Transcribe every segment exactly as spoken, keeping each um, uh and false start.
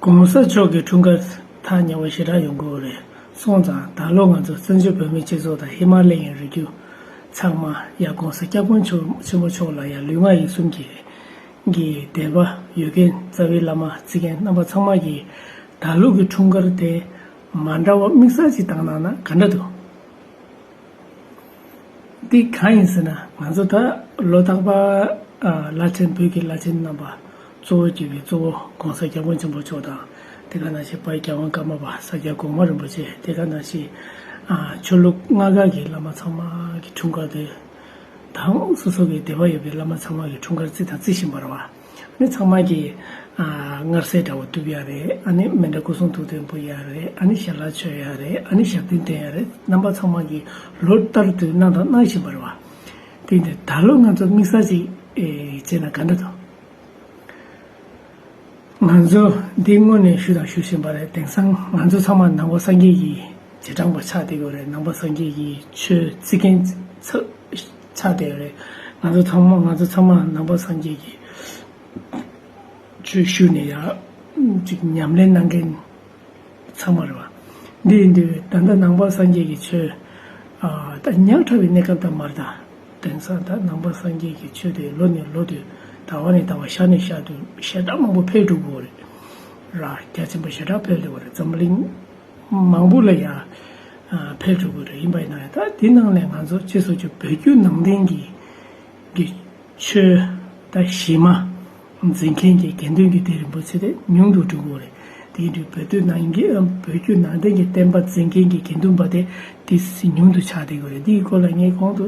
༸གོང་ས་མཆོག་གི་འཁྲུངས་སྐར་ཐག་ཉེ་བ་ཞེ་དྲག་ཡོང་གི་ཡོད་རེད། སོང་ཙང་ད་ལོ་ང་ཚོ་བཙན་བྱོལ་བོད་མིའི་སྤྱི་ཚོགས་དང་ཧི་མ་ལ་ཡའི་རི་རྒྱུད་ཚང་མ་ཡ་༸གོང་ས་༸སྐྱབས་མགོན་ཆེན་པོ་མཆོག་ལ་ཡ་ལུས་ངག་ཡིད་གསུམ་གྱི་གི་དད་པ་ཡོད་མཁན། རྩ་བའི་བླ་མ་བརྩི་མཁན་རྣམ་པ་ཚང་མ་གིས་ད་ལོ་གི་འཁྲུངས་སྐར་དེ་མ་འདྲ་བ་དམིགས་བསལ་ཅིག་བཏང་གནང་ན་ག་འདྲ་འདུག་འདི་གང་ཡིན་ཟེར་ན། ང་ཚོ་ད་ལོ་རྟག་པར་ཨ་བླ་ཆེན། བོད་ཀྱི་བླ་ཆེན་རྣམ་པ་གཙོ་བོ་གྱུར་པའི་གཙོ་བོ་༸གོང་ས་༸སྐྱབས་མགོན་ཆེན་པོ་མཆོག་དང་། དེ་ག་ནང་བཞིན་དཔལ་རྒྱལ་དབང་ཀརྨ་པ་ས་སྐྱ་གོང་མ་རིན་པོ་ཆེ། དེ་ག་ནང་བཞིན་ཨ་ཆོས་ལུགས་ལྔ་ཀ་གི་བླ་མ་ཚང་མ་གི་འཁྲུངས་སྐར་དེ་དང་། སོ་སོ་གི་དད་པ་ཡོད་པའི་བླ་མ་ཚང་མ་གི་འཁྲུངས་སྐར་བརྩི་དང་བརྩི་བཞིན་པ་རེད་བ། ཨ་ནི་ཚང་མ་གིས་ཨ་མངར་ཟས་འདྲ་བོ་གཏུབ་ཡ་རེད། ཨ་ནི་མཎྜལ་སྐུ་གསུང་ཐུགས་རྟེན་ཕུལ་ཡ་རེད། ཨ་ནི་ཞལ་ལག་མཆོད་ཡ་རེད། ཨ་ནི་ཞབས་བརྟན་བསྟེན་ཡ་རེད། རྣམ་པ་ཚང་མ་གིས་ལོ་ལྟར་དུ་གནང་དང་གནང་བཞིན་པ་རེད་བ། དེ་འདི་ད་ལོ་ང་ཚོ་དམིགས་བསལ་ཅིག་ཨེ་བྱས་ན་ག་འདྲ་འདུག་ང་ཚོ་འདི་སྔོན་ནས་ཞུ་དང་ཞུ་བཞིན་པ་རེད། དེང་སང་ང་ཚོ་ཚང་མ་ནང་པ་སངས་རྒྱས་ཀྱི་རྗེས་འབྲང་པ་ཆགས་བསྡད་ཡོད་རེད། ནང་པ་སངས་རྒྱས་ཀྱི་ཆོས་བརྩི་མཁན་ཆགས་བསྡད་ཡོད་རེད། ང་ཚོ་ཚང་མ་ང་ཚོ་ཚང་མ་ནང་པ་སངས་རྒྱས་ཀྱི་ཆོས་ཞུས་ནས་ཡ་ཅིག་ཉམས་ལེན་གནང་མཁན་ཚང་མ་རེད་བ། འདི་ཡིན་དུས་ད་ལྟ་ནང་པ་སངས་རྒྱས་ཀྱི་ཆོས་ཨ་ད་ཉག་ཕྲ་བའི་གནས་སྐབས་ད་མ་རེད་ད། དེང་སང་ད་ནང་པ་སངས་རྒྱས་ཀྱི་ཆོས་དེ་ལོ་ནས་ལོ་དུ་ཟླ་བ་ནས་ཟླ་བ་ཤ་ནས་ཤ་དུ་ཞེ་དྲག་མང་པོ་འཕེལ་འགྲོ་གི་ཡོད་རེད་ར། རྒྱ་ཆེན་པོ་ཞེ་དྲག་འཕེལ་འགྲོ་གི་རེད། འཛམ་གླིང་མང་པོ་ལ་ཡ་ཨ་འཕེལ་འགྲོ་གི་རེད། ཡིན་པ་ཡིན་ན་ཡང་ད་དེ་ནང་ནས་ང་ཚོ་ཅེས་སོ་ཅིག་བོད་བརྒྱུད་ནང་བསྟན་གྱི་གི་ཆོས་ད་གཞི་མ་འཛིན་མཁན་གྱི་དགེ་འདུན་གྱི་སྡེ་རིན་པོ་ཆེ་དེ་ཉུང་དུ་འགྲོ་གི་རེད། དེ་ཡིན་དུས་བོད་བརྒྱུད་ནང་གི་བོད་བརྒྱུད་ནང་བསྟན་གྱི་བསྟན་པ་འཛིན་མཁན་གྱི་དགེ་འདུན་པ་དེ་དེ་ཉུང་དུ་ཆགས་བསྡད་ཀྱི་རེད། འདིའི་སྐོར་ལ་ངས་གོང་དུ་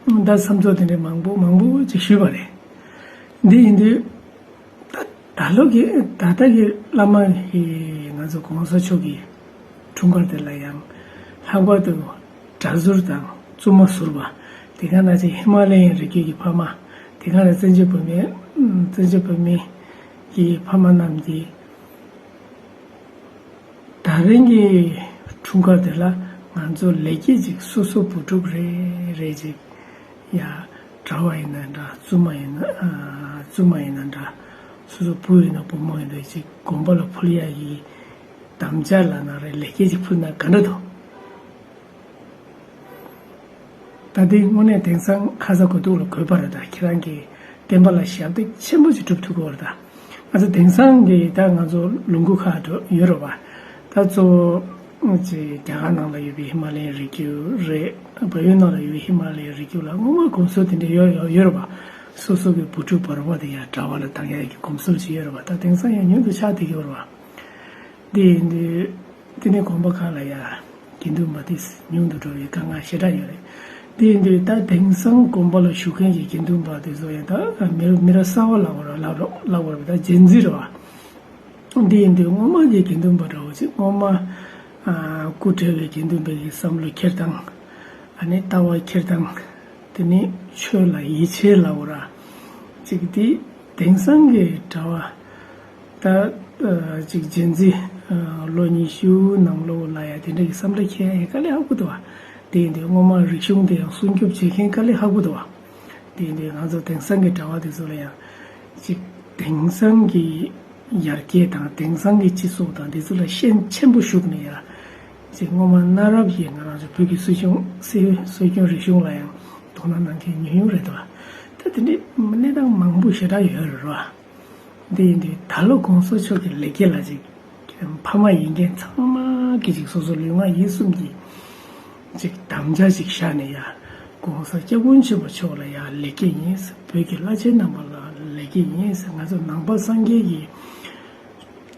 ད་བསམ་ཚུལ་དེ་འདྲའི་མང་པོ་མང་པོ་ཅིག་ཞུས་པ་རེད། འདི་ཡིན་དུས། ད་ད་ལོ་གི་ད་ལྟ་གི་བླ་མ་གི་ང་ཚོ་༸གོང་ས་མཆོག་གི་འཁྲུངས་སྐར་དེ་ལ་ཡང་ལྷག་པར་དུ་གྲྭ་ཟུར་དང་བཙུན་མ་ཟུར་པ། དེ་ག་ནང་བཞིན་ཧི་མ་ལ་ཡའི་རི་རྒྱུད་ཀྱི་ཕ་མ། དེ་ག་ནང་བཙན་བྱོལ་བོད་མི་བཙན་བྱོལ་བོད་མི་གི་ཕ་མ་རྣམས་ཀྱིས། ད་རིང་གི་འཁྲུངས་སྐར་དེ་ལ་ང་ཚོ་ལེགས་སྐྱེས་ཅིག་སོ་སོ་བུ་ཕྲུག་རེ་རེ་ཅིག་ཡ་གྲྭ་པ་ཡིན་ན་འདྲ། བཙུན་མ་ཡིན་ན་ཨ་བཙུན་མ་ཡིན་ན་འདྲ། སོ་སོ་བུ་ཡིན་ན་བུ་མོ་ཡིན་ན་ཅིག་དགོན་པ་ལ་ཕུལ་ཡ་ཡི་དམ་བཅའ་ལབ་ན་རེད། ལེགས་སྐྱེས་ཅིག་ཕུལ་ན་ག་འདྲ་འདུག་ད་འདི་དངོས་གནས་དེང་སང་ཁ་ཚ་དགོས་གཏུགས་ལ་དགོས་པ་རེད། ད་ཁྱེད་རང་གིས་བསྟན་པ་ལ་ཞབས་འདེགས་ཆེན་པོ་ཅིག་སྒྲུབ་ཐུབ་ཀྱི་ཡོད་རེད། ད་ང་ཚོ་དེང་སང་གི་ད་ང་ཚོ་ལུང་ཁུག་ཁག་འགྲོ་ཡོད་རེད་བ། ད་གཙོ་བོ་ཅིག་རྒྱ་གར་ནང་ལ་ཡོད་པའི་ཧི་མ་ལ་ཡའི་རི་རྒྱུད་རེད། བལ་ཡུལ་ནང་ལ་ཡོད་པའི་ཧི་མ་ལ་ཡའི་རི་རྒྱུད་ལ་སྔོན་མ་གོམས་སྲོལ་དེ་འདྲ་ཡོད་ཡོད་ཡོད་རེད་བ། སོ་སོ་གི་བུ་ཕྲུག་བར་བ་དེ་ཡང་གྲྭ་པ་ལ་བཏང་ཡ་གི་གོམས་སྲོལ་ཅིག་ཡོད་རེད་བ། ད་དེང་སང་ཡང་ཉུང་དུ་ཆགས་བསྡད་ཀྱི་ཡོད་རེད་བ། འདི་ཡིན་དུས། དེ་ནས་དགོན་པ་ཁག་ལ་ཡ་དགེ་འདུན་པ་དེ་ཉུང་དུ་འགྲོ་བའི་དཀའ་ངལ་ཞེ་དྲག་ཡོད་རེད། དེ་ཡིན་དུས་ད་དེང་སང་དགོན་པ་ལ་བཞུགས་མཁན་གྱི་དགེ་འདུན་པ་དེ་ཚོ་ཡང་ད་མི་མི་རབས་གསར་པ་ལབ་དགོས་རེད། ལབ་རོགས་ལབ་དགོས་རེད། ད་ཇེན་ཛི་རེད་བ། དེ་ཡིན་དུས་སྔོན་མ་གི་དགེ་འདུན་པ་འདྲ་བོ་ཅིག་སྔོན་མ་ཨ་སྐུ་བགྲེས་པའི་དགེ་འདུན་པའི་བསམ་བློ་འཁྱེར་སྟངས། ཨ་ནི་ལྟ་བ་འཁྱེར་སྟངས། དེ་ནས་ཆོས་ལ་ཡིད་ཆེས་ལབ་དགོས་རེད། ཅིག་དེ་དེང་སང་གི་གྲྭ་པ། ད་ཨ་ཅིག་ཇེན་ཛི་ཨ་ལོ་ཉི་ཤུ་ནང་ལོགས་ལ་ཡ་དེ་འདྲ་གི་བསམ་བློ་འཁྱེར་ཡ་ཡི་དཀའ་ལས་ཁག་པོ་འདུག་བ། དེ་ཡིན་དུས་སྔོན་མ་རིག་གཞུང་དེ་ཡང་སྲུང་སྐྱོབ་བྱེད་མཁན་དཀའ་ལས་ཁག་པོ་འདུག་བ། དེ་ཡིན་དུས་ང་ཚོ་དེང་སང་གི་གྲྭ་པ་དེ་ཚོ་ལ་ཡང་ཅིག་དེང་སང་གི་ཡར་རྒྱས་དང་དེང་སང་གི་སྤྱི་ཚོགས་དང་དེ་ཚོ་ལ་ཤན་ཆེན་པོ་ཞུགས་ནས་ཡ་ཅིག་སྔོན་མ་གནའ་རབས་ཀྱི་ང་རང་ཚོ་བོད་ཀྱི་སྲོལ་རྒྱུན་སྲོལ་སྲོལ་རྒྱུན་རིག་གཞུང་ལ་ཡང་དོ་སྣང་གནང་མཁན་ཉུང་ཉུང་རེད་འདུག་བ། ད་དེ་འདྲའི་གནས་སྟངས་མང་པོ་ཞེ་དྲག་ཡོད་རེད་བ། འདི་ཡིན་དུས་ད་ལོ་༸གོང་ས་མཆོག་གི་ལེགས་སྐྱེས་ལ་ཅིག་ཕ་མ་ཡིན་མཁན་ཚང་མ་གིས་ཅིག་སོ་སོ་ལུས་ངག་ཡིད་གསུམ་གྱིས་ཅིག་དམ་བཅའ་ཅིག་བཞག་ནས་ཡ། ༸གོང་ས་༸སྐྱབས་མགོན་ཆེན་པོ་མཆོག་ལ་ཡ་ལེགས་སྐྱེས་ཡིན། བོད་ཀྱི་བླ་ཆེན་རྣམ་པ་ལ་ལེགས་སྐྱེས་ཡིན། ང་ཚོ་ནང་པ་སངས་རྒྱས་ཀྱི་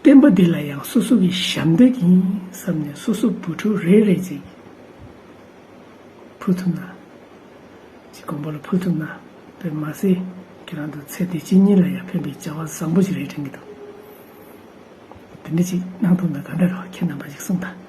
བསྟན་པ་འདི་ལ་ཡང་སོ་སོ་གི་ཞབས་འདེགས་ཡིན་བསམ་ནས་སོ་སོ་བུ་ཕྲུག་རེ་རེ་ཅིག་ཕུལ་ཐུབ་ན། ཅིག་དགོན་པ་ལ་ཕུལ་ཐུབ་ན། དཔེ་མ་སྲིད་ཁྱེད་རང་ཚོ་ཚེ་འདི་ཕྱི་གཉིས་ལ་ཡང་ཕན་པའི་བྱ་བ་བཟང་པོ་ཞིག་རེད་དྲན་གྱི་འདུག་དེ་འདྲ་ཅིག་གནང་ཐུབ་ན་ག་འདྲ་རེད། ཁྱེད་རྣམ་པ་ཅིག་གསུངས་དང་